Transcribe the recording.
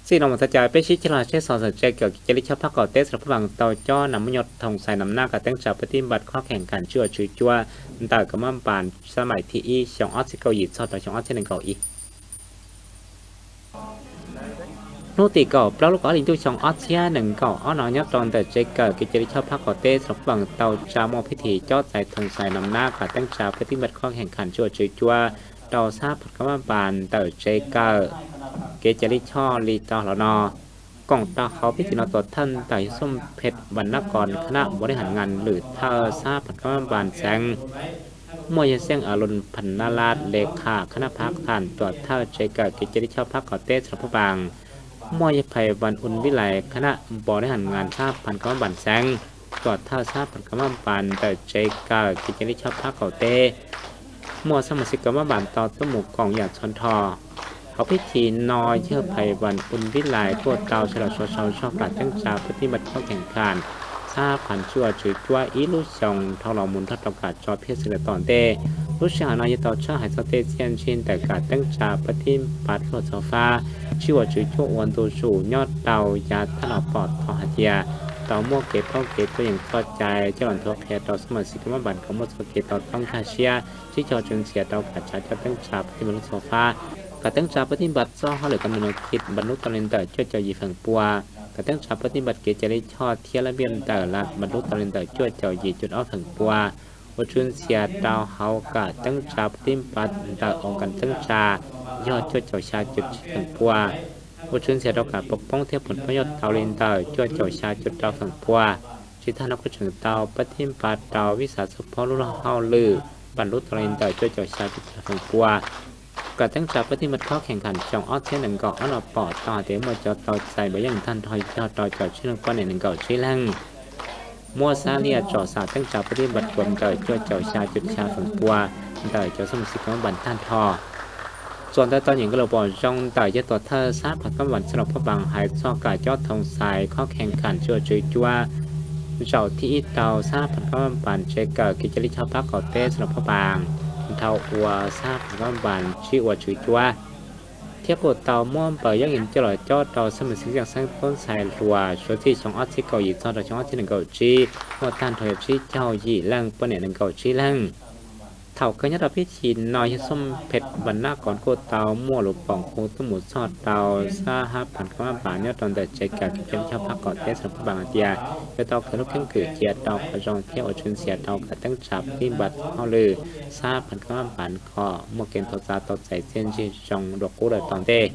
Txij no mus txog caij peb sib ceg los tsheb xov xwm tsev kawm kev cia li choj phab qaum teb Xas Las Phuj Npas tau cob nas muab nyob thoob xais nam nab kav teeb tsa pab tib npaj khob khees khas tswj ua tswv cuab ntawm kaum mab npas xab maim thib ib xyoo ob txhiab kaum yim txog rau xyoo ob txhiab nees nkaum ib. Hnub tim kaum plaub lub kaum ob hli ntuj xyoo ob txhiab nees nkaum ob no nyob rau ntawm tsev kawm kev cia li choj phab qaum teb Xas Las Phuj Npas tau tsa muaj pib thim cob txais thoob xais nam nab kav teeb tsa pab tib npaj khob khees khas tswj ua tswv cuab rau xab phab kaum mab npas ntawm tsev kawm kev cia li choj li tau hlo no. Koom rau hauv pib thim no tuam thawj ntawm yog Xub Phem Vas Nab Kos khab nab npau neb ham nas lwm thawj xab phab kaum mab npas xeev, muaj yawg Xeeb As Lus Phas Nab Las le kham khab nab phab kham tuam thawj tsev kawm kev cia li choj phab qaum teb Xas Las Phuj Npas, muaj yawg Phais Vas Un Vib Lais khab nab npau neb ham nas xab phab kaum mab npas xeev, tuam thawj xab phab kaum mab npas ntawm tsev kawm kev cia li choj phab qaum teb. Muaj xab mas xib kaum mab npas tau tuaj mus koom yam txhua nrho. Hauv pib thim no yawg Phais Vas Un Vib Lais kuj tau sawv los sau sau zog kav teeb tsa pab tib npaj khob khees khas xab phab tswj ua tswv cuab ib lub xyoos dhau los mus nrog rau kav tso phiaj xwm lawm tom ntej. Lub sij hawm no yog tau tshawb hais txog tej txiaj ntsig ntawm kav teeb tsa pab tib npaj luag txhua fab tswj ua tswv cuab ua ntu zus nyob rau yav tag los pom tau hais tias tau muaj kev paub kev tuaj yeem txoj cai coj los nthuav qhia rau xab mas xib kaum mab npas kom muaj txoj kev to taub nkag siab sib cog tswv ntxias rau kav tsa coj teeb tsa pab tib npaj luag txhua fab. Kav teeb tsa pab tib npaj txoj hauj lwm kam no kiv npas lub tau li ntawm cuaj caum yim feem pua. Kav teeb tsa pab tib npaj kev cia li choj thiab lab npiaj ntawm las npas lub tau li ntawm cuaj caum yim cuj ob feem pua. Ua tswv ntxias rau hauv kav teeb tsa pab tib npaj ntawm oo kav teeb tsa yog cuaj caum xya cuj tsib feem pua. Ua tswv ntxias rau kav pov poob thiab pov poob yog tau li ntawm cuaj caum xya cuj rau feem pua. Tsis tag no kuj tseem tau pab tib npaj rau vib xav txog phob lub luag hauj lwm npas lub tau li ntawm cuaj caum xya cuj rau feem pua. Kav teeb tsa pab tib npaj khob khees khas xyoo ob txhiab nees nkaum ob no pom tau hais tias muaj cov tau txais npav yeej tag nrho yog rau caum tsib leej poj niam nees nkaum tsib leej. Muab xab liaj tsom xam teeb tsa pab tib npaj tuam ntawm cuaj caum xya cuj xya feem pua ntawm cov xab mas xib kaum mab npas tag nrho. Txuas ntawm tau nyeem nkauj lus pom zoo ntawm yawg tuam thawj xab phab kav mab npas Xas Las Phuj Npas hais txog kav cob thoob xais khob khees khas tswj ua tswv cuab zaum thib ib rau xab phab kav mab npas tsev kawm kev cia li choj phab qaum teb Xas Las Phuj Npas dhau ua xab phab kav mab npas tswj ua tswv cuab, thiab kuj tau muab npaws yeeb coj los cob rau xab mas xib yeej xeeb tub ntxhais hluas suav txij xyoo ob txhiab kaum yim txog rau xyoo ob txhiab nees nkaum tsib muaj tag nrho yog tsib caug yim leej poj niam nees nkaum tsib leej. Thaum kawg nyob rau pib thim no yawg Xub Phem Vas Nab Kos kuj tau muaj lus pom qub tuaj mus txog rau xab phab kav mab npas nyob rau ntawm tsev kawm kev cia li choj phab qaum teb Xas Las Phuj Npas hais tias yuav tau khaws lub keeb kwm cia rau qhov zoo thiab ua tswv ntxias rau kav teeb tsa pab tib npaj hauj lwm xab phab kav mab npas kom muaj kev nthuav txav tau txais txiaj ntsig zoo dua qub lawm tom ntej.